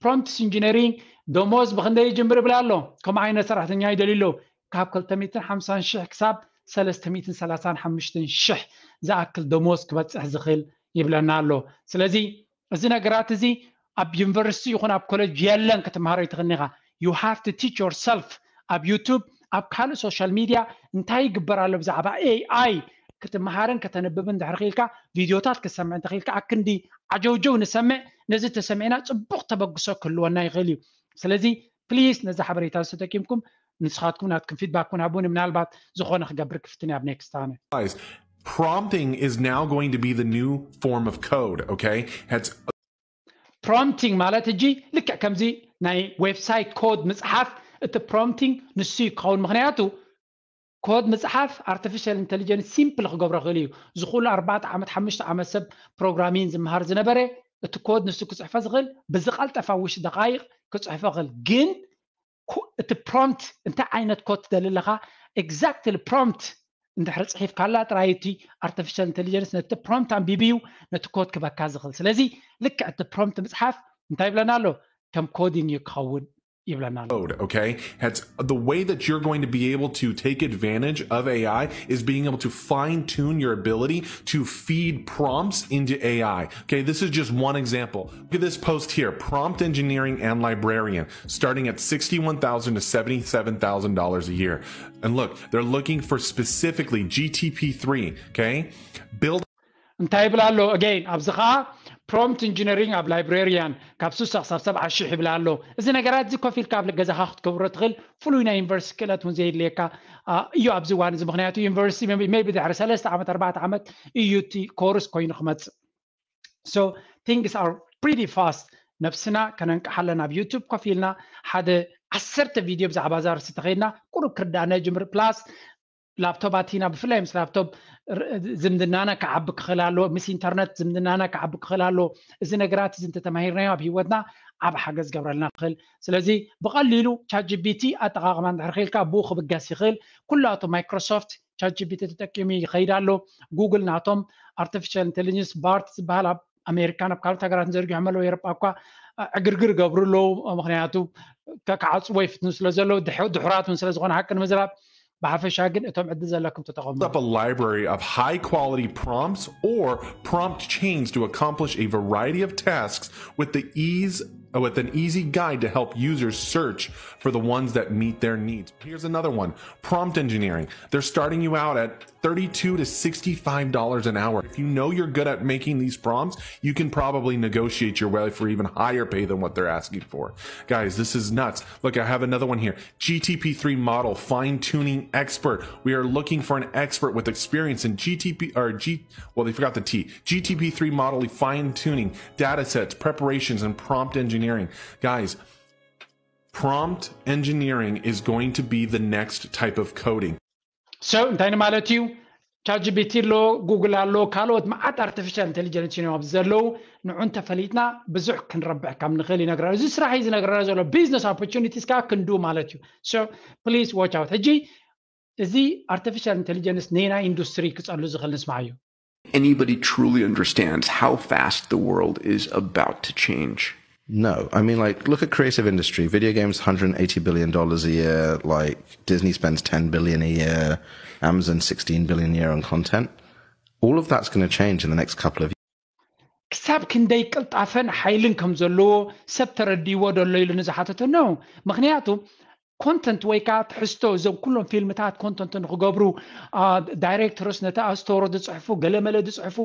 ፕሮምፕትስ ኢንጂነሪንግ ደሞዝ ብክንደይ ይጅምር ይብል ኣሎ። ከምኡ ዓይነት ሰራሕተኛ ይደልዩ ኣለዉ። ካብ ክልተ ሚእትን ሓምሳን ሽሕ ክሳብ ሰለስተ ሚእትን ሰላሳን ሓሙሽተን ሽሕ ዝኣክል ደሞዝ ክበፅሕ ዝኽእል ይብለና ኣሎ። ስለዚ እዚ ነገራት እዚ ኣብ ዩኒቨርሲቲ ይኹን ኣብ ኮሌጅ የለን ክትመሃሮ ይትኽእል ኢኻ። You have to teach yourself ኣብ ዩቱብ ኣብ ካልእ ሶሻል ሚድያ እንታይ ይግበር ኣሎ ብዛዕባ ኤኣይ ክትመሃርን ከተንብብን እንድሕር ክኢልካ ቪድዮታት ክትሰምዕ እንተኽኢልካ ኣክንዲ ዓጀውጀው ንሰምዕ። ነዚ ተሰሚዕና ፅቡቕ ተበግሶ ክህልወና ይኽእል እዩ። ስለዚ ፕሊስ ነዚ ሓበሬታ ዝተጠቂምኩም ንስኻትኩም ናትኩም ፊድባክ እውን ሃቡኒ። ምናልባት ዝኾነ ክገብር ክፍትን ኣብ ኔክስት ኣነ Prompting is now going to be the new form of code, okay? It's ፕሮምፕቲንግ ማለት ሕጂ ልክዕ ከምዚ ናይ ዌብሳይት ኮድ ምፅሓፍ እቲ ፕሮምፕቲንግ ንሱ እዩ ክኸውን። ምክንያቱ ኮድ ምፅሓፍ ኣርቲፊሻል ኢንቴሊጀንስ ሲምፕል ክገብሮ ክእል እዩ። ዝኩሉ ኣርባዕተ ዓመት ሓሙሽተ ዓመት ሰብ ፕሮግራሚን ዝምሃር ዝነበረ እቲ ኮድ ንሱ ክፅሕፎ ዝኽእል ብዝቐልጠፋ ውሽ ደቃይቕ ክፅሕፎ ክእል። ግን እቲ ፕሮምፕት እንታይ ዓይነት ኮድ ትደሊ ኣለኻ? ኤግዛክትሊ ፕሮምፕት እንድሕር ፅሒፍካላ ጥራይ እቲ ኣርቲፊሻል ኢንቴሊጀንስ ነቲ ፕሮምፕት ኣንቢቡ እዩ ነቲ ኮድ ክበካ ዝኽእል። ስለዚ ልክዕ እቲ ፕሮምፕት ምፅሓፍ እንታይ ይብለና ኣሎ? ከም ኮዲንግ እዩ ክኸውን። ይብለና ኣሎ። Code, okay? That's the way that you're going to be able to take advantage of A I is being able to fine tune your ability to feed prompts into A I. Okay, this is just one example. Look at this post here, prompt engineering and librarian, starting at sixty-one thousand to seventy-seven thousand dollars a year. And look, they're looking for specifically G T P three, okay? Build እንታይ ይብል ኣሎ? Again ኣብዚ ከዓ prompt engineering ኣብ librarian ካብ ስሳ ክሳብ ሰብዓ ሽሕ ይብል ኣሎ። እዚ ነገራት እዚ ኮፍ ኢልካ ኣብ ገዛኻ ክትገብሮ ትኽእል ፍሉይ ናይ ዩኒቨርሲቲ ክእለት እውን ዘየድልየካ እዩ ኣብዚ እዋን እዚ። ምክንያቱ ዩኒቨርሲቲ maybe ድሕሪ ሰለስተ ዓመት ኣርባዕተ ዓመት እዩ እቲ ኮርስ ኮይኑ ክመፅእ። So things are pretty fast። ነብስና ከነንቅሓለን ኣብ ዩቱብ ኮፍ ኢልና ሓደ ዓሰርተ ቪድዮ ብዛዕባ ዛርሲ ተኸይድና ቁሩብ ክርዳእና ይጅምር። Plus ላፕቶፕ ኣቲና ብፍላይ ምስ ላፕቶፕ ዝምድናና ክዓቢ ክኽእል ኣሎ፣ ምስ ኢንተርነት ዝምድናና ክዓቢ ክኽእል ኣሎ። እዚ ነገራት እዚ እንተተማሂርናዮ ኣብ ሂወትና ዓብ ሓገዝ ገብረልና ክኽእል። ስለዚ ብቐሊሉ ቻት ጂቢቲ ኣጠቓቕማ እንድሕር ክኢልካ ብኡ ክብገስ ይኽእል። ኩላቱ ማይክሮሶፍት ቻት ጂቢቲ ተጠቂሙ ይኸይድ ኣሎ። ጉግል ናቶም ኣርቲፊሻል ኢንቴሊጀንስ ባርት ዝበሃል ኣብ ኣሜሪካን ኣብ ካልኦት ሃገራትን ዘርጊሖም ኣለዉ። ኤሮጳ እኳ ዕግርግር ገብሩ ኣለዉ። ምክንያቱ ክዓፅዎ ይፍትኑ ስለ ዘለዉ ድሑራት እውን ስለ ዝኾነ ሓቂ ንምዝራብ ብሓፈሻ ግን እቶም ዕድል ዘለኩም ተጠቐሙ። Up a library of high quality prompts or prompt chains to accomplish a variety of tasks with the ease with an easy guide to help users search for the ones that meet their needs. Here's another one, prompt engineering. They're starting you out at thirty-two to sixty-five dollars an hour. If you know you're good at making these prompts, you can probably negotiate your way for even higher pay than what they're asking for. Guys, this is nuts. Look, I have another one here. G T P three model fine tuning expert. We are looking for an expert with experience in G T P or G, well, they forgot the T. G T P three model fine tuning, data sets, preparations, and prompt engineering. Guys, prompt engineering is going to be the next type of coding. So እንታይ ማለት እዩ? ቻት ጂቢቲ ኣሎ፣ ጉግል ኣሎ፣ ካልኦት መዓት ኣርቲፊሻል ኢንቴሊጀንስ እዮም ኣብዚ ዘለዉ። ንዑ እንተፈሊጥና ብዙሕ ክንረብሕ ከም ንኽእል ይነግረና። እዚ ስራሕ እዩ ዝነግረና ዘሎ። ቢዝነስ ኦፖርቹኒቲስ ከዓ ክንዱ ማለት እዩ። So please watch out። ሕጂ እዚ ኣርቲፊሻል ኢንቴሊጀንስ ነናይ ኢንዱስትሪ ክፀሉ ዝኽእል ንስማዕ እዩ። Anybody truly understands how fast the world is about to change? No, I mean, like, look at creative industry. Video games, hundred eighty billion dollars a year. Like, Disney spends ten billion a year. Amazon, sixteen billion a year on content. All of that's going to change in the next couple of years. ክሳብ ክንደይ ቅልጣፈን ሓይልን ከም ዘለዎ ሰብ ተረዲዎ ደሎ ኢሉ ንዝሓተተ ነው። ምክንያቱ ኮንተንት ወይ ከዓ ትሕዝቶ እዞም ኩሎም ፊልምታት ኮንተንት ንክገብሩ ዳይሬክተርስ ነቲ ኣስተወሮ ዝፅሕፉ ገለመለ ዝፅሕፉ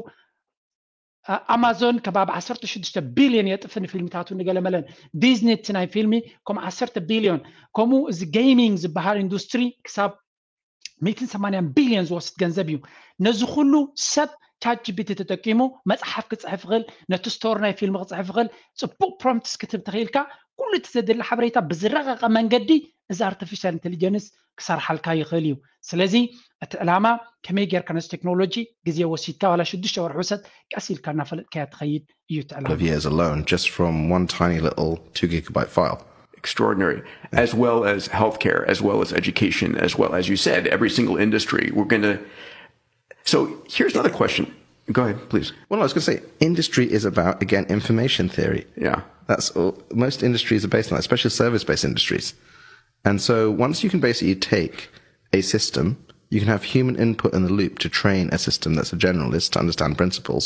ኣማዞን ከባቢ ዓሰርተ ሽዱሽተ ቢልዮን የጥፍ ንፊልምታቱ ንገለመለን። ዲዝኒ እቲ ናይ ፊልሚ ከም ዓሰርተ ቢልዮን። ከምኡ እዚ ጌሚንግ ዝበሃል ኢንዱስትሪ ክሳብ ሚእትን ሰማንያን ቢልዮን ዝወስድ ገንዘብ እዩ። ነዚ ኩሉ ሰብ ቻት ጂቢቲ ተጠቂሙ መፅሓፍ ክፅሕፍ ይኽእል፣ ነቲ ስቶር ናይ ፊልም ክፅሕፍ ይኽእል። ፅቡቅ ፕሮምፕትስ ክትብ ተኽኢልካ ኩሉ እቲ ዘድሊ ሓበሬታ ብዝረቐቐ መንገዲ እዚ ኣርቲፊሻል ኢንቴሊጀንስ ክሰርሓልካ ይኽእል እዩ። ስለዚ እቲ ዕላማ ከመይ ጌርካ ነዚ ቴክኖሎጂ ግዜ ወሲድካ ዋላ ሽዱሽተ ወርሒ ውሰድ ቀስ ኢልካ እናፈለጥካያ ትኸይድ እዩ እቲ ዕላማ። Of years alone, just from one tiny little two gigabyte file. Extraordinary, as well as healthcare, as well as education, as well as you said, every single industry. We're going to. So here's another question. Go ahead, please. Well, I was going to say, industry is about, again, information theory. Yeah. That's all, most industries are based on that, especially service based industries. And so once you can basically take a system, you can have human input in the loop to train a system that's a generalist to understand principles.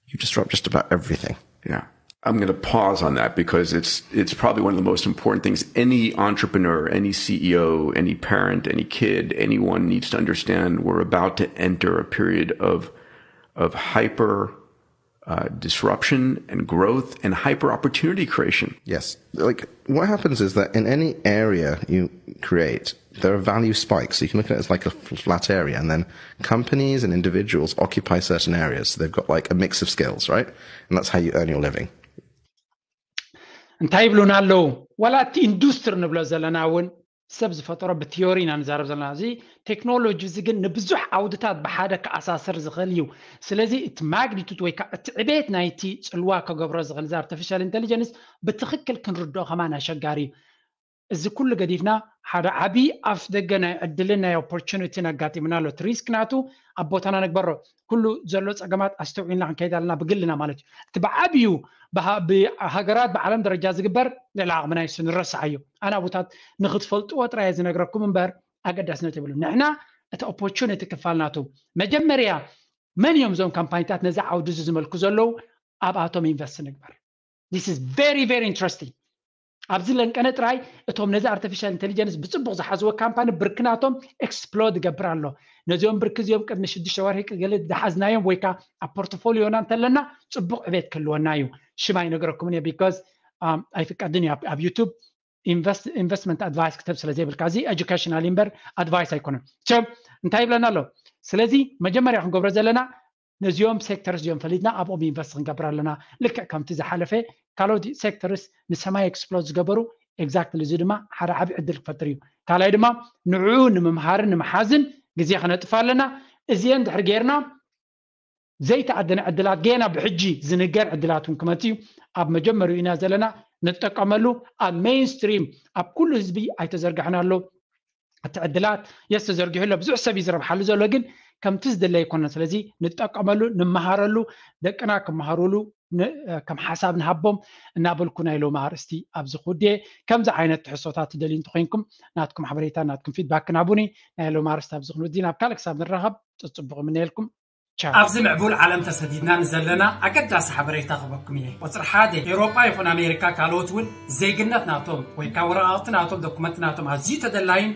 You disrupt just about everything. Yeah. I'm going to pause on that because it's it's probably one of the most important things any entrepreneur, any C E O, any parent, any kid, anyone needs to understand. We're about to enter a period of of hyper uh, disruption and growth and hyper opportunity creation. Yes. Like what happens is that in any area you create, there are value spikes. So you can look at it as like a flat area, and then companies and individuals occupy certain areas. So they've got like a mix of skills, right? And that's how you earn your living. እንታይ ይብሉና ኣለዉ? ዋላ እቲ ኢንዱስትሪ ንብሎ ዘለና እውን ሰብ ዝፈጠሮ ብቲዮሪ ኢና ንዛረብ ዘለና። እዚ ቴክኖሎጂ እዚ ግን ንብዙሕ ዓውድታት ብሓደ ክኣሳስር ዝኽእል እዩ። ስለዚ እቲ ማግኒቱድ ወይ ከዓ እቲ ዕቤት ናይቲ ፅልዋ ከገብሮ ዝኽእል እዚ ኣርቲፊሻል ኢንቴሊጀንስ ብትኽክል ክንርድኦ ከማን ኣሸጋሪ እዩ። እዚ ኩሉ ገዲፍና ሓደ ዓብዪ ኣፍ ደገ ናይ ዕድልን ናይ ኦፖርቹኒቲን ኣጋጢሙና ኣሎ። እቲ ሪስክ ናቱ ኣብ ቦታና ንግበሮ። ኩሉ ዘሎ ፀገማት ኣስተውዒልና ክንከይድ ኣለና ብግልና ማለት እዩ። እቲ ብዓብዩ ብሃ- ብሃገራት ብዓለም ደረጃ ዝግበር ልዕሊ ዓቕምና እዩ፣ ንረስዓዮ። ኣነ ኣቦታት ንክትፈልጥዎ ጥራይ ዝነግረኩም እምበር ኣገዳስነት የብሉ። ንሕና እቲ ኦፖርቹኒቲ ክፋል ናቱ መጀመርያ መን እዮም እዞም ካምፓኒታት ነዚ ዓውዲ እዚ ዝመልኩ ዘለዉ ኣብኣቶም ኢንቨስት ንግበር። This is very very interesting። ኣብዚ ለንቀነ ጥራይ እቶም ነዚ ኣርቲፊሻል ኢንቴሊጀንስ ብፅቡቅ ዝሓዝዎ ካምፓኒ ብርክናቶም ኤክስፕሎድ ይገብር ኣሎ። ነዚኦም ብርክ እዚኦም ቅድሚ ሽዱሽተ ወርሒ ገለ ዝሓዝናዮም ወይ ከዓ ኣብ ፖርትፎሊዮና እንተለና ፅቡቅ ዕቤት ክህልወና እዩ። ሽም ኣይነገረኩምን እየ because ኣይፍቀድን እዩ ኣብ ዩቱብ ኢንቨስትመንት ኣድቫይስ ክተብ ስለ ዘይብልካ። እዚ ኤጁኬሽናል እምበር ኣድቫይስ ኣይኮነን። ቸ እንታይ ይብለና ኣሎ? ስለዚ መጀመርያ ክንገብሮ ዘለና ነዚኦም ሴክተርስ እዚኦም ፈሊጥና ኣብኦም ኢንቨስት ክንገብር ኣለና። ልክዕ ከምቲ ዝሓለፈ ካልኦት ሴክተርስ ንሰማይ ኤክስፕሎድ ዝገበሩ ኤግዛክትሊ እዚ ድማ ሓደ ዓብዪ ዕድል ክፈጥር እዩ። ካልኣይ ድማ ንዕኡ ንምምሃርን ንምሓዝን ግዜ ከነጥፍ ኣለና። እዚአን ድሕሪ ጌርና ዘይተኣደነ ዕድላት ገና ብሕጂ ዝንገር ዕድላት እውን ክመፅእ እዩ። ኣብ መጀመሪኡ ኢና ዘለና ንጠቀመሉ። ኣብ ሜይንስትሪም ኣብ ኩሉ ህዝቢ ኣይተዘርግሐን ኣሎ። እቲ ዕድላት የስ ተዘርጊሑ ኣሎ። ብዙሕ ሰብ እዩ ዝረብሓሉ ዘሎ ግን ከምቲ ዝድለ ኣይኮነን። ስለዚ ንጠቀመሉ፣ ንመሃረሉ፣ ደቅና ክመሃሩሉ ን- ከም ሓሳብ ንሃቦም እናበልኩ ናይ ሎሚ ኣርእስቲ ኣብዚ ክውድየ። ከምዚ ዓይነት ትሕዝቶታት ትደልዩ እንተኮይንኩም ናትኩም ሓበሬታ ናትኩም ፊድባክ ናቡኒ። ናይ ሎሚ ኣርእስቲ ኣብዚ ክንውዲ ናብ ካልእ ክሳብ ንራኸብ ፅቡቅ ይምነየልኩም። ቻው። ኣብዚ ምዕቡል ዓለም ተሰዲድና ንዘለና ኣገዳሲ ሓበሬታ ክህበኩም እየ። ቁፅሪ ሓደ፣ ኤውሮጳ ይኹን ኣሜሪካ ካልኦት እውን ዜግነት ናቶም ወይ ከዓ ወረቃቕቲ ናቶም ዶኩመንት ናቶም ኣዝዩ ተደላይን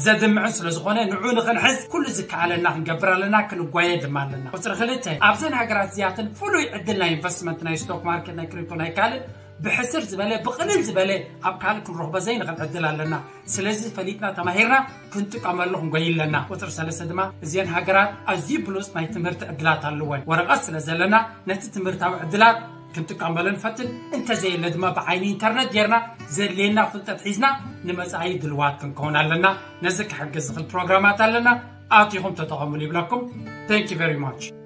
ዘድምዕን ስለ ዝኾነ ንዑ ንኽንሕዝ ኩሉ ዝከኣለና ክንገብር ኣለና፣ ክንጓየ ድማ ኣለና። ቁፅሪ ክልተ፣ ኣብዘን ሃገራት እዚኣተን ፍሉይ ዕድል ናይ ኢንቨስትመንት ናይ ስቶክ ማርኬት ናይ ክሪፕቶ ናይ ካልእ ብሕስር ዝበለ ብቕልል ዝበለ ኣብ ካልእ ክንረኽቦ ዘይንኽእል ዕድል ኣለና። ስለዚ ፈሊጥና ተማሂርና ክንጥቀመሉ ክንጎይ ኣለና። ቁፅሪ ሰለስተ ድማ እዚአን ሃገራት ኣዝዩ ብሉፅ ናይ ትምህርቲ ዕድላት ኣለወን። ወረቐት ስለ ዘለና ነቲ ትምህርታዊ ዕድላት ክንጥቀመሉ ንፈትን፣ እንተዘየለ ድማ ብዓይኒ ኢንተርነት ጌርና ዘድልየና ፍልጠት ሒዝና ንመፃኢ ድልዋት ክንከውን ኣለና። ነዚ ክሕግዝ ዝኽእል ፕሮግራማት ኣለና፣ ኣቲኹም ተጠቐሙሉ ይብለኩም። Thank you very much።